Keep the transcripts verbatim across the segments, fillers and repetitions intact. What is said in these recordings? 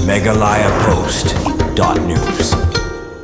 Meghalaya Post dot news.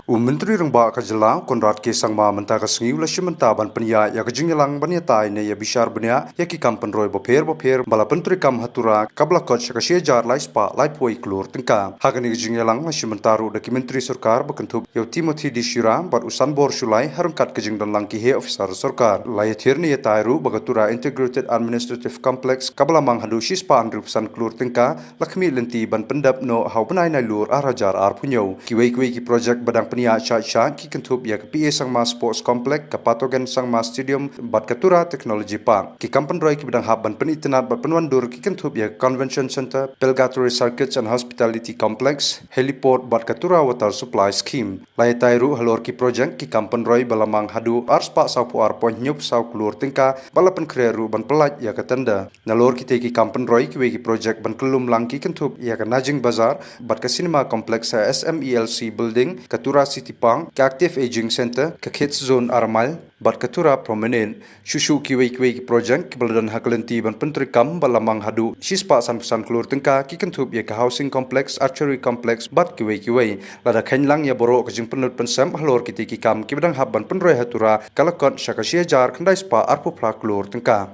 U Myntri Rangbah ka Jylla Conrad K Sangma mynta ka sngi u la shim bynta ban pynïaid ïa ka jingïalang ban ïatai ne ïabishar bniah ïa ki kam pynroi bapher bapher ba la pyntreikam ha Tura kaba la kot sha ka shi hajar lai spah laiphew klur tyngka. Ha kane ka jingïalang la shim bynta ruh da ki Myntri Sorkar ba kynthup ïa u Timothy D Shira bad u Sanbor Shullai ha ryngkat ka jingdonlang ki heh officer sorkar. La ïathir ne ïatai ruh ba ka Tura Integrated Administrative Complex kaba la mang haduh shi spah hynriew phew san klur tyngka la khmih lynti ban pyndep noh ha u bnai Nailur ar hajar arphew hynñiew. Kiwei kiwei ki projek ba dang pynïaid shait shait ki kynthup ïa ka P A Sangma Sports Complex, ka Patogen Sangma Stadium bad ka Tura Technology Park. Ki kam pynroi kiba dang hap ban pynitynnad bad pynwandur ki kynthup ïa ka Convention Centre, Purgatory Circuits and Hospitality Complex, Heliport bad ka Tura Water Supply Scheme. La ïatai ruh halor ki projek ki kam pynroi ba la mang haduh ar spah sawphew ar point hynñiew saw klur tyngka ba la pynkhreh ruh ban pyllait ïa ka tender. Nalor kitei ki kam pynroi kiwei ki projek ban kyllum lang ki kynthup ïa ka Najing Bazar bad ka Cinema Complex ha S M E L C Building, ka Tura City Park, ka Active Aging Centre, ka Kids Zone Aramail bad ka Tura Promenade. Shuh shuh kiwei kiwei ki projek kiba la don ha ka lynti ban pyntreikam ba la mang haduh shi spah sanphew san klur tyngka ki kynthup ïa ka Housing Complex, Archery Complex bad kiwei kiwei. Lada kheiñ lang ïa baroh ka jingpynlut pynsep halor kitei ki kam kiba dang hap ban pynroi ha Tura ka la kot sha ka shi hajar khyndai spah arphew phra klur tyngka.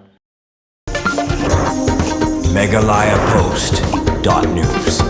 Meghalaya Post dot news.